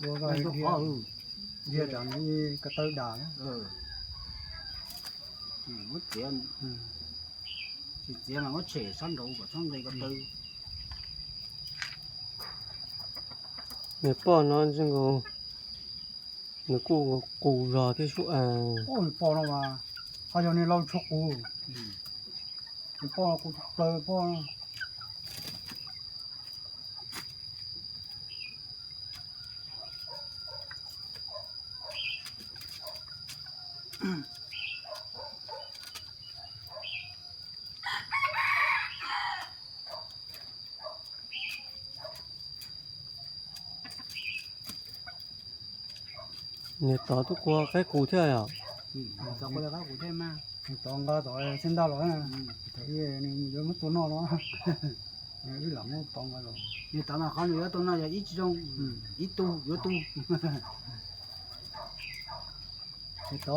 Ua ntau qhov, ntsia tsam li ko taw dam. Muab txiav, tsis txiav mas muab tshem sab nraud kom txhob nqis ko taw. Nws poj no ntshe nkaus nws kuj qus zog thiab sub. Nws poj no mas ho yog niag laus tshuav qus. Nws poj qus plaws poj. Niag tod twb qua qaib qus thiab yom? Tod nqa tod xib ntaj los, thaum ub nws yuav muab tua noj no, wb lam muab tod nqa los. Niag tod mas qhov nws yuav tua noj yog ib tsis zoo, ib tug yuav tu. Tod